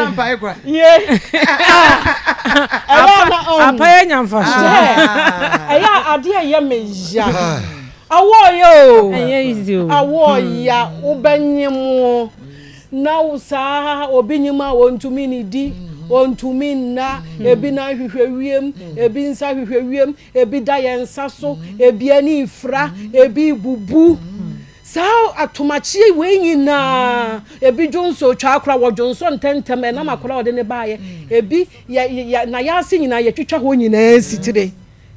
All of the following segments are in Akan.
Na mpae kwa. Ye. Ɛyɛ na Apa yɛ nya mfaso. Ɛyɛ adeɛ ɛyɛ me ya. Awɔ yɛ o. Ɛnyɛ easy o. Awɔ ya wobɛnye mo na wo saa obi nyim a wɔntumi ne di, wɔntumi nna, ebi nan hwehwɛ wiem, ebi nsa hwehwɛ wiem, ebi da yɛn nsa so, ebi ani fira, ebi bubu. Saa atomakyeɛ wei nyinaa, ebi dwonso twa akora, wɔdwonso ntɛntɛm ɛnam akora a ɔde ne baayɛ, ebi yɛ yɛ na yɛase nyinaa yɛtwitwa hɔ nyinaa sitire,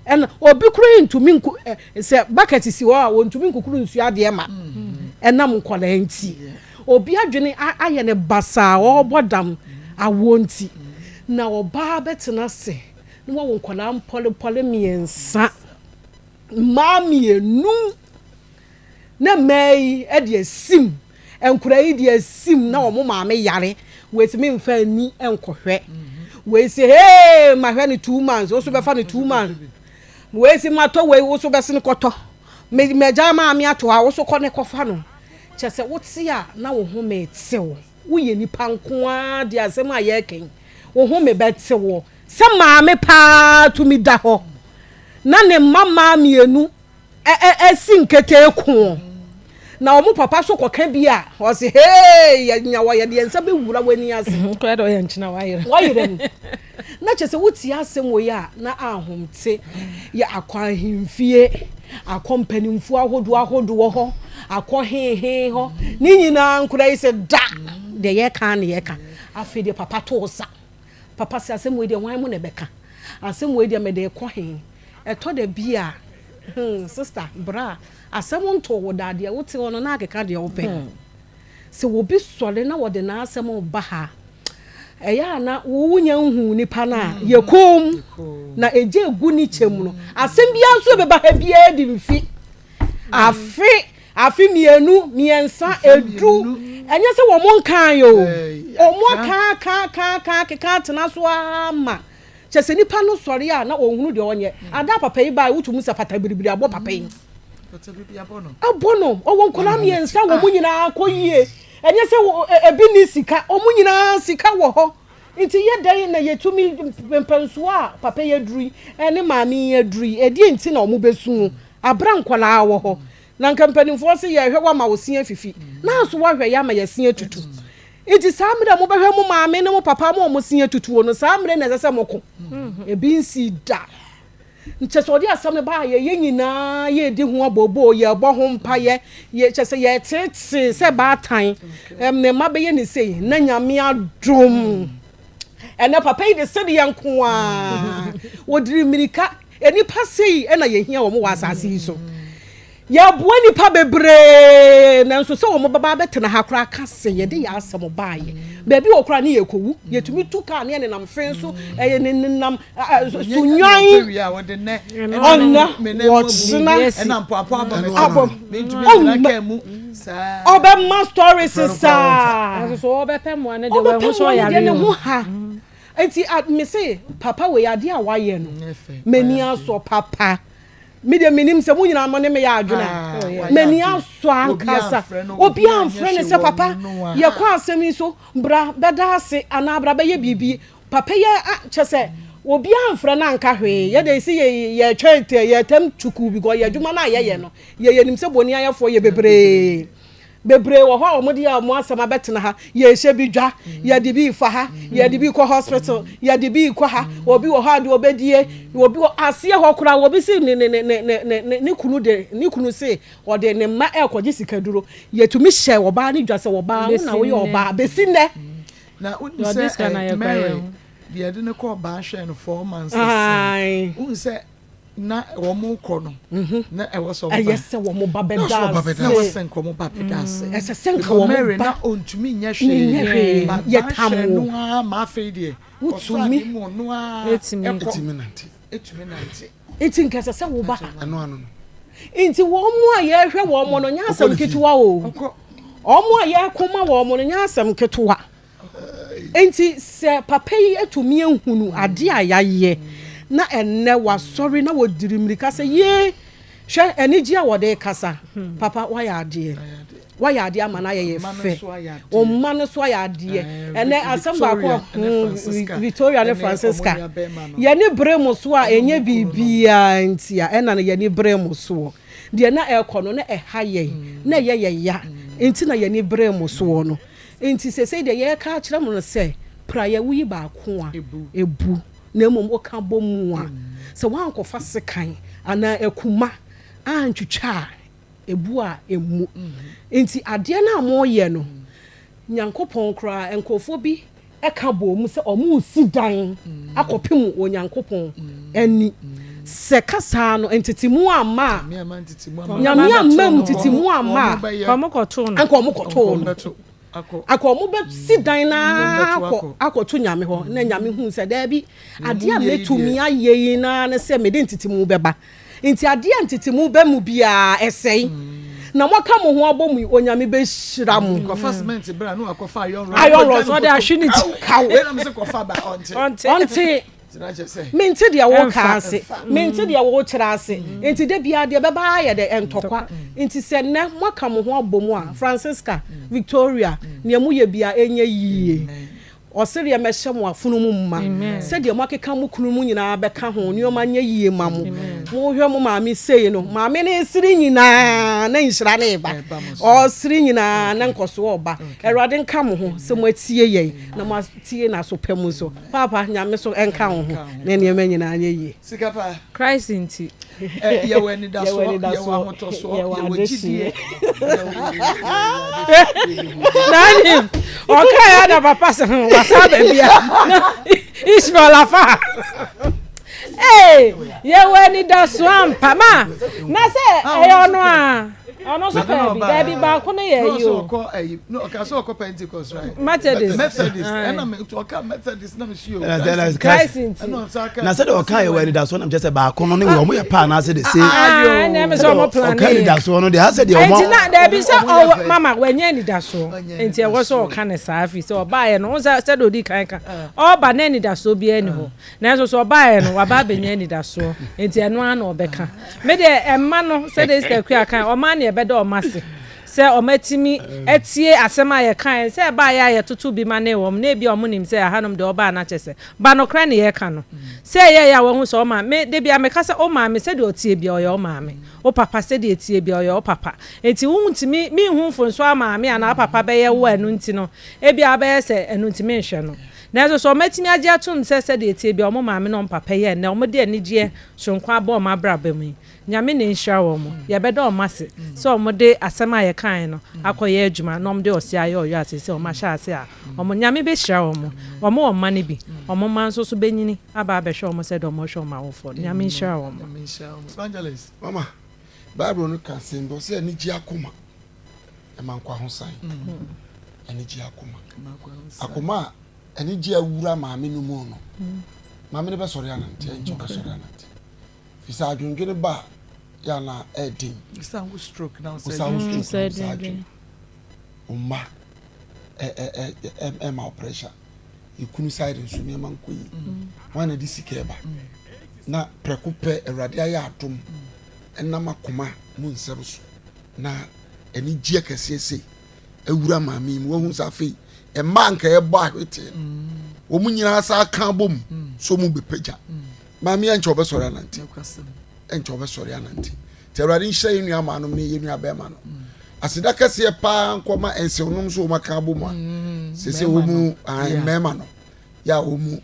ɛna obi kura ntumi nku ɛ sɛ bucket si hɔ a wɔntumi nkukuru nsuo adeɛ ma ɛnam nkɔlaa nti obi adwene ayɛ ne basaa, ɔrebɔ dam awoɔ nti na ɔbaa bɛtena ase na wɔwɔ nkɔlaa mpɔlepɔle mmiɛnsa, mmaa mmienu, na mmaa yi de asim, nkwadaa yi de asim na wɔn maame yare, wɔatumi mfa ani nkɔhwɛ. Wei si hee ma hwɛ ne 2 months, woso bɛfa ne 2 months. Wei si ma tɔ wei, woso bɛsene kɔtɔ me mɛgya maame ato ha, woso kɔ ne kɔfa no. Kyɛ sɛ wote a na wo ho metew, woyɛ nipa nko ara de asɛm a yɛreka wo ho me bɛte wo sɛ maame paa tumi da hɔ na ne mma mmaa mmienu ɛsi nkete ko na wɔn papa so kɔka bi a ɔsi hee yɛ nya wɔ yɛde yɛn nsa bɛwura w'ani ase. Kora de ɔyɛ nkyena wayerɛ. Wayerɛ mu na kyerɛ sɛ wotie asɛm wɔ yi a na ahomte yɛ akɔ ahemfie, akɔ mpanimfoɔ ahodoɔ ahodoɔ hɔ, akɔ hehe hɔ ne nyinaa, nkora yi sɛ da deɛ yɛka ne yɛka. Afei deɛ papa too sa, papa sɛ asɛm wei deɛ hwan mu na ɛbɛka asɛm wei deɛ mɛde kɔ he? Ɛtɔ da bi a sister bra asɛm nto wo da deɛ wote hɔ no na akeka deɛ wopɛ sɛ obi sɔre na wɔde n'asɛm ba ha, ɛyɛ a na wonya nhu nipa no a yɛ kom na ɛgye egu ne kyɛm no. Asɛm biara nso ɛbɛba ha biara di mfi afe afe 2, 3, 10. Ɛnyɛ sɛ wɔn nkan yɛ o, wɔn aka ka ka ka keka atena so ama kyɛ sɛ nipa no sɔre a na ɔnhunu deɛ ɔnyɛ. Ada papa yi baa wotum sɛ pata biribiri abɔ papa yi abɔ no. Ɔwɔ nkwadaa mmiɛnsa, wɔn mu nyinaa kɔ yie. Ɛnyɛ sɛ ebi ni sika, wɔn nyinaa sika wɔ hɔ. Nti yɛ dɛn na yɛtumi mpɛnsoɔ a papa yi aduru yi ɛne maame yi aduru yi, ɛdeɛ nti na wɔn bɛsu abra nkwadaa wɔ hɔ na nka mpanimfoɔ sɛ yɛhwɛ wama wo se afifi nanso woahwɛ yɛ ama yɛse atutu? Nti saa mmerɛ a mobɛhwɛ mo maame ne mo papa ma ɔmo se atutuo no, saa mmerɛ na ɛsɛ sɛ moko ebi nsi da. Nkyɛ sɛ ɔde asɛm no baa yɛ, yɛn nyinaa yɛdi ho abobo, yɛbɔ ho mpayɛ, yɛ kyɛ sɛ yɛtete sɛ baatan ne mma bɛyɛ ne sei na Nyame adom ɛnɛ papa yi de sɛdeɛ nko a wɔdiri mmirika. Nipa sei ɛna yɛhia wɔn wɔ asase yi so. Yɛboa nipa bebree nanso sɛ wɔn bɛba abɛtena ha koraa ka sɛ yɛde yɛ asɛm baayɛ baabi wɔ koraa ne yɛkɔwu, yɛtumi tu kaa ne yɛ nenam fe so, ɛyɛ ne nenam sunwan ɔnna wɔkyena abɔ ɔbɛma stories saa. So ɔbɛpɛ mmoa no deɛ ɔbɛpɛ wɔn ho sɛ mmoa no deɛ ɔyare ne ho o. ha. Nti me se papa wei adeɛ a wayɛ no m'ani asɔ papa. Me deɛ menim sɛ mo nyinaa mo ne me yɛ adwene a m'ani asɔ ankasa. Obi amfrɛ no sɛ papa yɛkɔ asɛm yi so bra bɛda ase anaa bra bɛyɛ biribi. Papa yi kyɛ sɛ obi amfrɛ no anka hwee. Yɛde si yɛ yɛtwɛn tɛ yɛtɛm tukuu because yɛ adwuma no a yɛyɛ no yɛ yɛnim sɛ bɔnni ayɛfoɔ yɛ bebree bebree wɔ hɔ a wɔde a wɔn asɛm abɛtena ha. Yɛhyɛ bi dwa, yɛde bi fa ha, yɛde bi kɔ hospital, yɛde bi kɔ ha. Obi wɔ hɔ a de ɔbɛdie, obi wɔ aseɛ hɔ koraa, obi si ne ne ne ne ne ne ne kunu de ne kunu se ɔde ne mma ɛrekɔgye sikaduro. Yɛtumi hyɛ ɔbaa ne dwa sɛ ɔbaa wo na woyɛ ɔbaa bɛsi nnɛ. Na wonim Ɔde sɛ sika na yɛkɔ Mary yɛ ho. deɛ yɛde no kɔɔ baa hwɛ no 4 months. Wohu sɛ na wɔn kɔ no na ɛwɔ sɛ ɛyɛ ɔmo ba sɛ wɔn ba Na bɛda sɛ ɔba ase. bɛda Na ɛwɔ sɛ nka ɔmo ba bɛda ase. Ɛsɛ sɛ nka Because wɔn Mary ba na ɔntumi nyɛ nyɛ hwee. hwee. But Yɛtam baa hwɛ wo. no ara ma afei deɛ ɔsɔ Wotumi. ade mu ɔno ara Ɛtumi. ɛkɔ ɛtumi nante. Ɛtumi nante. Nti nka ɛsɛ sɛ wo ba ha. Ɛno ano no. Nti wɔn mu a yɛrehwɛ wɔn mo no nyɛ asɛm ne fie. ketewa o. Ɔkɔ. Wɔn a yɛrekoma wɔn mo no nyɛ asɛm ketewa. Nti sɛ papa yi atumi ehunu adeɛ a yɛayɛ na ɛnɛ wasɔre na wɔdiri mmirika sɛ yee, hwɛ anigye a wɔde kasa. Papa wayɛ adeɛ. Woayɛ adeɛ ama no ayɛ yɛ fɛ. Wo mma no nso ayɛ adeɛ. Ɛnɛ asɛm baako a hmm, Victoria ne Francisca. Yɛne bere mo so a ɛnyɛ biribiara nti a ɛna no yɛne bere mo soɔ. Deɛ na ɛrekɔ no na ɛha yɛn, na ɛyɛ yɛn ya nti na yɛne bere mo soɔ no. Nti seesei deɛ yɛreka akyerɛ mo no sɛ praeɛ woyi baako a ɛbu na mmom woka bɔ mu a sɛ woankɔfa sekan anaa akuma antwitwa a Ebu a emmu. Nti adeɛ no a moreyɛ no, Nyankopɔn koraa, nkorɔfoɔ bi ka bɔɔ mu sɛ wɔresi dan akɔpem Onyankopɔn ani. Sɛ ka saa no, ntetemu amma a, Nyame amma mu ntetemu amma a, anka wɔkɔtoo no. Anka wɔbɛsi dan no ara akɔ akɔto Nyame hɔ. Na Nyame huu sɛ, daabi, adeɛ a mɛtumi ayɛ yi no ara ne sɛ mede ntetemu bɛba. Nti adeɛ a ntetemu ba mu biara ɛsɛe. Na moaka mo ho abɔ mu yi, Onyame bɛhyira mo. Kɔfa cement bra na wakɔfa iron rod. Iron rod. Ɔde ahwe ne ti. Kaw. Wei na mese kɔfa ba ɔnte. Ɔnte. Ɔnte. Mente deɛ woka ase. Mente deɛ wokyerɛ ase. Nti da biara deɛ ɛbɛba ara yɛ dɛ ntɔkwa. Nti sɛ nnɛ moaka mo ho abɔ mu a, Francisca, Victoria, nea moyɛ biara ɛnyɛ yie. Ɔsereɛ mmɛhyɛ mo afono mu mma, sɛdeɛ moakeka mo kunu mu nyinaa bɛka ho, nneɛma nyɛ yie ma mo. Mohwɛ mo maame sei no, maame no resere nyinaa na nhyira no reba, ɔresere nyinaa na nkɔsoɔ reba. Awurade nka mo ho sɛ moatie yɛn na moatie n'aso pa mu nso. Paapa, Nyame so nka wo ho na nneɛma nyinaa nyɛ yie. Sika pa. Christ nti. Yɛwɔ anidasoɔ, yɛwɔ ahotɔsoɔ, yɛwɔ gyidie. Nanim, ɔka ya na papa sɛ ho wasa baabi a Ishmael afa. Ee, yɛwɔ anidasoɔ ampa ma na sɛ ɛyɛ ɔno a. Ɔno nso pɛ bi. Dabi baako no yɛ yi o. Ɔkɔ ɛyi no ɔka sɛ ɔkɔ Pentecost right. Methodist. Methodist ɛna mi ɔka Methodist na mi si o. Christ nti. Na sɛ de ɔka yɛ wɔ anidasoɔ nam kyɛ sɛ baako no ne wɔ ɔmo yɛ paa anaasɛ de se. Ɛna ɛmi sɛ ɔmo plan ɔka anidasoɔ no de asɛ deɛ ɔmo. Nti na dabi sɛ ɔwɔ mama wɔnyɛ anidasoɔ nti ɛwɔ sɛ ɔka ne saa fi sɛ ɔbaayɛ no ɔn sɛ de odi kan ka ɔba na anidasoɔ biara ni hɔ. Nanso sɛ ɔbaeɛ no, waba abɛnya anidasoɔ, enti ɛno ara na ɔbɛka. Me deɛ, ɛmma no, sɛdeɛ Esther Akua kae, ɔma ne ɛbɛda wɔn ase sɛ wɔatumi atie asɛm a yɛkaeɛ, sɛ ɛbaeɛ a yɛtoto bi ma ne wɔn, na ebia wɔnim sɛ ahanom deɛ ɔbaa no akyɛ sɛ, ba nokorɛ ne yɛreka no. Sɛ ɛyɛeɛ a wɔahu sɛ ɔma, me, da biara meka sɛ, wo maame, sɛdeɛ ɔteɛ biara, ɔyɛ wo maame. Wo papa, sɛdeɛ ɛteɛ biara, ɔyɛ wo papa. Enti wontumi, menhu mfomsoɔ a maame anaa papa bɛyɛ wo a ɛno nti no, ebia wobɛyɛ sɛ ɛno nti menhwɛ no. Nanso sɛ wɔatumi agye atom sɛ sɛdeɛ ɛteɛ biara wɔn maame ne wɔn papa yi a ɛnnɛ wɔde anigyeɛ soronko aba wɔn abrabɔ mu yi, Nyame na nhyira wɔn. Yɛbɛda wɔn ase sɛ wɔde asɛm a yɛkaeɛ no akɔyɛ adwuma na wɔde ɔseɛ ayɛ ɔyɔ a seesei wɔahyɛ ase a wɔn Nyame bɛhyira wɔn. Wɔn wɔ mma no bi. Wɔn mma nso so bɛnyini aba abɛhwɛ wɔn sɛdeɛ wɔhwɛ wɔn awofoɔ no. Nyame nhyira wɔn. Nyame nhyira wɔn. Evangelist. Mama, Bible no ka asɛm bi, ɔsɛ anigye akoma ɛma nkwahosan. Anigye akoma. Akoma a anigye awura maame no mu no, maame no bɛsɔre anante, ɛnkyɛ ɔbɛsɔre anante. Fi sɛ adwendwene ba a, yɛ ana ɛden. Wosan wo stroke na wosɛ adwene. Wosan wo stroke na wosɛ adwene. Wo mma ɛma wo pressure. Ekunu side nso nneɛma nkɔ yi. Wɔn na de sika ɛba. Na prɛko pɛ Awurade ayɛ adom ɛnam akoma mu nsɛm so. Na anigyeɛ kɛseɛ sei awura maame yi mu wahu sɛ afei mmaa nka ɛbɔ ahwete no wɔn nyinaa sa aka abɔ mu so mu bɛpagya maame yɛ nkyɛ ɔbɛsɔre anante nkyɛ ɔbɛsɔre anante nti awurade nhyira yɛn nua maanom ne yɛn nua bɛrima no aseda kɛseɛ paa nkɔma nsewnom so wɔn aka abɔ mu a sese wɔn mu mmarima no yɛ a wɔn mu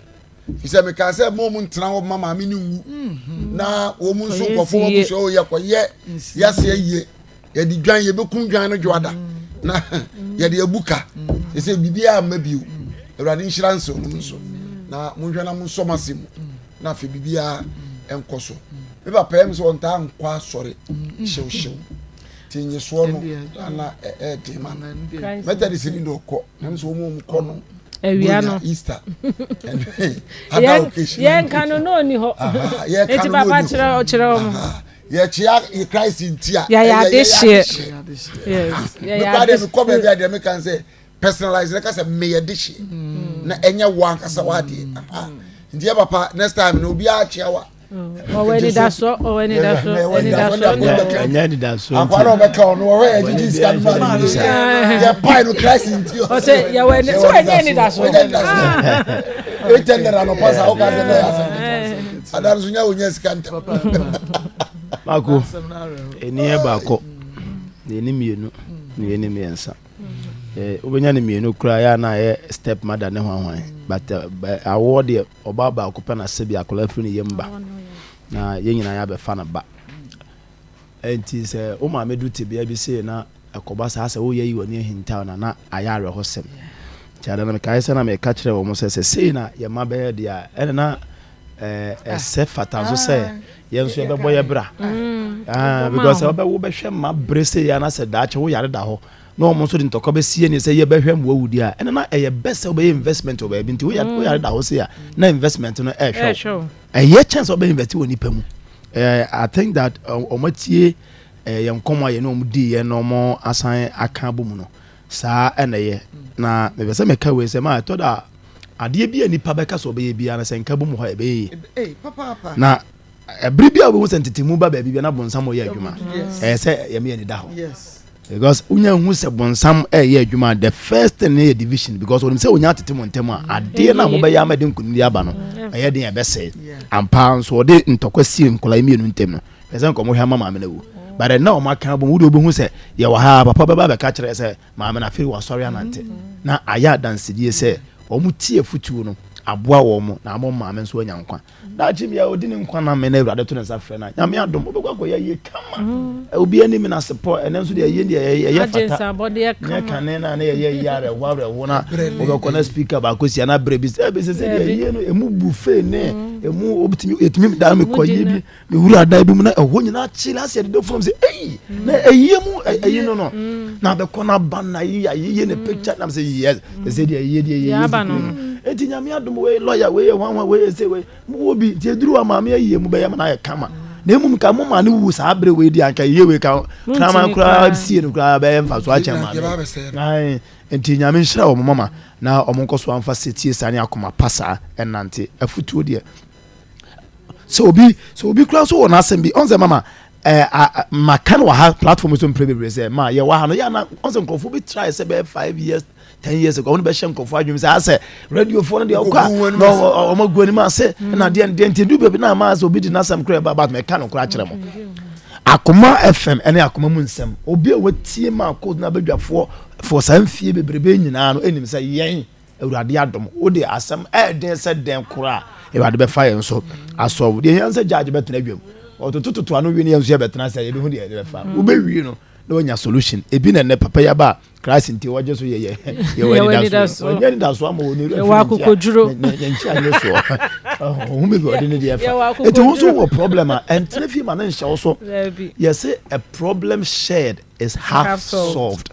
fisɛ mekaa sɛ mo mu ntena hɔ ma maame no nwu mhm. na wɔn mu nso nkɔfo wɔn abusua o yɛkɔyɛ yɛase ayie yɛde dwan yɛbɛkum dwan no dwoada mm. na mm. yɛde abu ka mm. sɛ biribiara mma bio awurade nhyira nsew no nso na monhwɛ na monsɔ mo ase mu na afei biribiara nkɔ so me papa yɛ me sɛ ɔntaa nkɔ asɔre hyewhyew nti nyesoɔ no ana ɛɛden ma no methodist ni de ɔkɔ na sɛ wɔn kɔ no awia no easter ada occasion yɛn ka no na ɔni hɔ eti papa kyerɛ ɔkyerɛ wɔn yɛkyea Christ nti a yɛyɛ adehyeɛ mekora deɛ mekɔ baabi a deɛ meka sɛ personalize na ka sɛ meyɛ dehyeɛ mm. na ɛnyɛ wo ankasa w'adeɛ mm. nti yɛ papa next time no obiara kyea wa. Ɔwɔ anidasoɔ, ɔwɔ anidasoɔ, anidasoɔ ne. Ɛnyɛ anidasoɔ nti. Akwa na ɔbɛka ɔno ɔhɔ yɛ gyigyi sika no ma no yɛ pae no Christ nti. Ɔsɛ yɛ wɔ ɛni so ɛnyɛ anidasoɔ. Ɛnyɛ anidasoɔ. 800 anɔpa sa ɔka sɛ na yɛ asɛm ketewa. Ada nso nya wonya sika ntɛm. Mako, ɛni yɛ baako, na ɛni mmienu, na ɛni mmiɛnsa. Wobɛnya ne mmienu koraa yɛ a na ayɛ step mother ne hwanhwan but awoɔ deɛ ɔbaa baako pɛ na sɛbi akwadaa firi ne yam ba na yɛn nyinaa yɛabɛfa no ba nti sɛ wo maame du tebea bi sei na ɛkɔba saa sɛ woyɛ yi w'ani ahintaw na na ayɛ awerɛhosɛm nti ada na mekae sɛ na meka kyerɛ wɔn sɛ sɛ sei na yɛn mma bɛyɛ deɛ a ɛne na ɛsɛ fata nso sɛ yɛn nso yɛbɛbɔ yɛ bra ah, because sɛ wobɛwo bɛhwɛ ma bere sɛ yɛ anasɛ daakye wo yare da hɔ na wɔn nso de ntɔkwa bɛsie ne sɛ yɛbɛhwɛ mmoa wudi a ɛno na ɛyɛ bɛ sɛ wobɛyɛ investment wɔ baabi nti wo yare da hɔ sɛ a na investment no ɛhwɛ wo ɛyɛ kyɛn sɛ wobɛ invest wɔ nipa mu. I think that wɔn atie yɛn nkɔmɔ a yɛne wɔn di yɛn na wɔn asan aka abɔ mu no saa ɛna ɛyɛ na mepɛ sɛ meka wei sɛ ma ɛtɔ da adeɛ bi a nipa bɛka sɛ ɔbɛyɛ biara no sɛ nka bɔ mu hɔ a ɛbɛyɛ yie na ɛbere bi a wobɛhu sɛ ntetemu ba baabi bia na bonsam ɔyɛ adwuma ɛyɛ sɛ yɛme yɛni da hɔ because wonya hu sɛ bonsam ɛyɛ adwuma the first thing ne yɛ division because onim sɛ wonya atete mo ntɛm a adeɛ no a mobɛyɛ ama de nkonimdi aba no ɛyɛ den ɛbɛsɛe ampa nso ɔde ntɔkwa sie nkɔla mmienu ntɛm no ɛsɛ nkɔmɔ hwɛ ama maame no awu but ɛnna wɔn aka bɔ mu wode wobɛhu sɛ yɛwɔ ha papa bɛba bɛka kyerɛ sɛ Maame no afei wasɔre anante na ayɛ adansedie sɛ wɔn tie afutuo no aboa wɔn na ama wɔn maame nso anya nkwa. Daakye bia ɔdi ne nkwa na mene Awurade to ne nsa frɛ no a, Nyame adom wobɛkɔ akɔyɛ ayie kama. Mm. Obi anim na asepɔ ɛnɛ nso deɛ ayie deɛ ɛyɛ fata. Nyɛ kane na ne yɛyɛ ayie awerɛho awerɛho na wobɛkɔ na speaker baako sia na berɛ bi sɛ ɛbɛsɛ sɛ deɛ ayie no ɛmu buffet ne mm. ɛmu obitumi ɛtumi daa mekɔ ayie bi Me wura dan bi mu na ɛhɔ nyinaa kyele ase ɛdeda fam sɛ eyi na ɛyie mu ɛyi no no na abɛkɔ na aba na yi ayeye ne picture na sɛ yes ɛsɛ deɛ ɛyie deɛ ɛyie si kuro no eti nyame adom wei lɔya wei yɛ hwanhwan wei yɛ sɛ wei mo wɔ bi nti eduru wa maame ayie mu bɛyɛ ma na ayɛ kama na emu ka mo maa ne wu saa abere wei deɛ anka yie wei ka kraman koraa sie no koraa bɛyɛ nfa so akyɛn maame nti nyame nhyira wɔn mama na wɔn nkɔ so anfa setie saa ne akoma pa saa ɛnante afutuo deɛ sɛ obi sɛ obi kura nso wɔ n'asɛm bi ɔn sɛ mama ɛɛ eh, maka no wɔ ha platform so mpere bebree sɛ ma yɛ wɔ ha no yɛ ana ɔn sɛ nkurɔfoɔ bi try sɛ bɛyɛ 5 years, 10 years ago wɔn bɛhyɛ nkurɔfoɔ adwene sɛ asɛ radio foɔ no deɛ ɔkɔ a na wɔn agu anim ase na deɛ deɛ nti du baabi na ama sɛ obi di n'asɛm kora ɛba but mɛka no kora kyerɛ mo. Akoma FM ɛne Akoma mu nsɛm, obi a watie ma akɔ na abadwafoɔ for saa mfie bebrebe nyinaa no ɛnim sɛ yɛn Awurade adom wo de asɛm ɛɛden sɛ dɛn koraa Awurade bɛfa yɛn so asɔw deɛ yɛn sɛ gyaagye bɛtena adwam ɔtotototo ano wie ne yɛn nso yɛbɛtena sɛ yɛbɛhu deɛ yɛde bɛfa mm. wobɛwie no na wanya solution ebi na ɛnɛ papa yaba a Christ nti wɔgye so yɛyɛ yɛwɔ anidasoɔ wɔnyɛ anidasoɔ ama wɔn nira yɛwɔ akokoduro ne nkyi anyɛ soɔ ɔho bɛbi ɔde ne deɛ fa eti wɔn nso wɔ problem a ɛntena fie ma ne nhyɛ wo so yɛsɛ a problem shared is half solved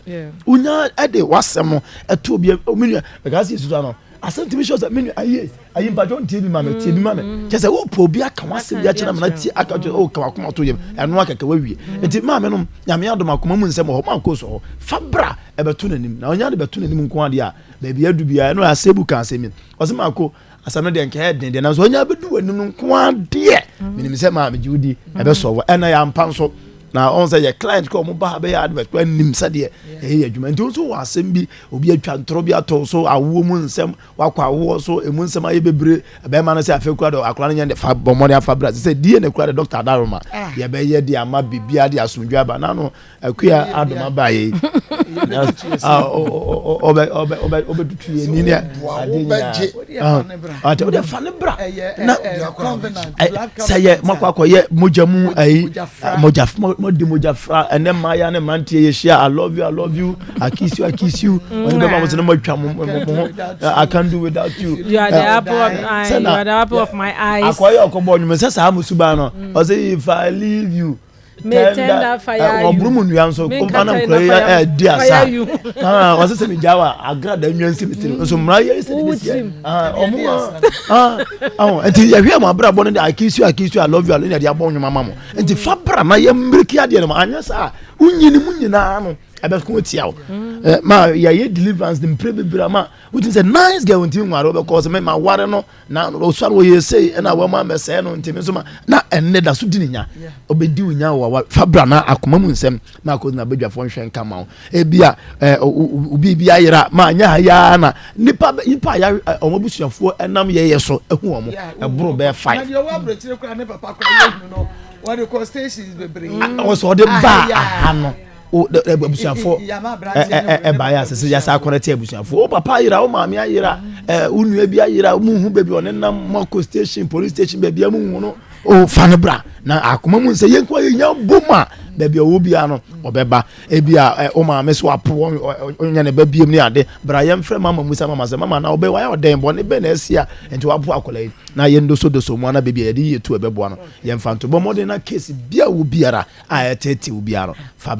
wonya ɛde w'asɛm no ɛto obi omi nua ɛka si esusu ano asɛm tumi hyɛ sɛ mi nua ayi ayi mpatwɔ ntie bi ma mi tie bi ma mi mm. kyɛ sɛ wopɛ obi aka w'asɛm bi akyerɛ mi na tie aka kyerɛ o ka w'akoma to yam ɛno akɛkɛ wawie mm. nti maame no nyame adom akoma mu nsɛm wɔ hɔ maa kɔ so hɔ fa bra ɛbɛto n'anim na ɔnya de bɛto n'anim nko adeɛ a baabi adu biara ɛno asɛbu ka asɛm yi ɔsɛ maa ko Asɛm no deɛ nka ɛyɛ den deɛ nanso ɔnya bɛdu w'anim no nko ara deɛ menim sɛ maa megye wo di ɛbɛsɔ wɔ ɛna yɛ ampa nso na ɔn sɛ yɛ client kɔ ɔmo ba ha bɛyɛ advert kɔ anim sɛdeɛ ɛyɛ yɛ adwuma nti nso wɔ asɛm bi obi atwa ntorɔ bi atɔ so awoɔ mu nsɛm wakɔ awoɔ so emu nsɛm ayɛ bebree bɛrima no sɛ afei kura de akora no nyɛ de fa bɔ mmɔden afa bra sɛ die ne kura de doctor adaroma ah. yɛbɛyɛ de ama biribiara de asomdwe aba n'ano Akua adom aba yɛ yi ɔbɛtutu yɛ ni ne adeɛ nyinaa ɔte wode fa ne bra na sɛ yɛ moakɔ akɔyɛ mogya mu ayi mogya mode mogya fra ɛnɛ mmaayɛ ne mmeranteɛ yɛhyia I love you, I love you, I kiss you, I kiss you ɔne bɛma mo sɛ na moatwa mo ho I can't do without you. You are the apple of my eye, you are the apple of my eyes. Akɔyɛ ɔkɔbɔ nnwom sɛ saa mo suban no ɔsɛ if I leave you tender fire you. Ɔboro mu nnua nso ɔba na nkura yi ɛdi asa. Ɔsɛ sɛ megya wa agrada nnwa nsi mi tirim nso mmara yɛ sɛ ne si ɔmo ɔmo nti yɛhwɛ mo abrabɔ no de I kiss you, I kiss you, I love you, ne yɛde abɔ nnwom ama mo nti fa bra na yɛ mmiriki adeɛ no mo anyɛ saa wonyini mu nyinaa no. Ɛbɛko atia wo. Ma yɛyɛ deliverance mpere bebree ama wotumi sɛ nice girl ntumi nware, wobɛkɔ sɛ mema ware no na ɔsua no wɔyɛ sei ɛna wɔma mɛsɛe no, ntumi nso ma na ɛnnɛ da so di ne nya. Ɔbɛdi wo nya wɔ wa fa bra na akoma mu nsɛm na akɔ na badwafoɔ nhwɛ nka ma wo. Ebi a obi bi ayera ma nyɛ ha yaa na nipa nipa a ɔmo abusuafoɔ ɛnam yɛyɛ so ɛhu ɔmo ɛboro bɛyɛ five. Na deɛ ɔwɔ aburokyire koraa ne papa koraa yɛ hunu no, wɔde kɔ stations bebree. Wɔ sɛ ɔde ba aha no, abusuafoɔ ɛbaeɛ a sɛ yɛsa akɔnɛ te abusuafoɔ, wo papa ayera, wo maame ayera, wo nua bi ayera, mu hu baabi ɔne nam, mo akɔ station, police station, baabi a mu hu no o, fa no bra na akoma mu nsɛ yɛn kɔ yɛnya bom a baabi a ɔwɔ biara no ɔbɛba. Ebi a wo maame so apo ɔnya ne ba biem ne ade bra, yɛmfrɛ mama musa mama sɛ mama na ɔbɛ wayɛ ɔdɛn bɔne bɛ na asi a nti wapo akɔla yi na yɛn dosodoso mu ana baabi a yɛde yie tu ɛbɛboa no, yɛmfa nto bɔ mmɔden na case bia wo biara a ɛtete wo biara no fa bra.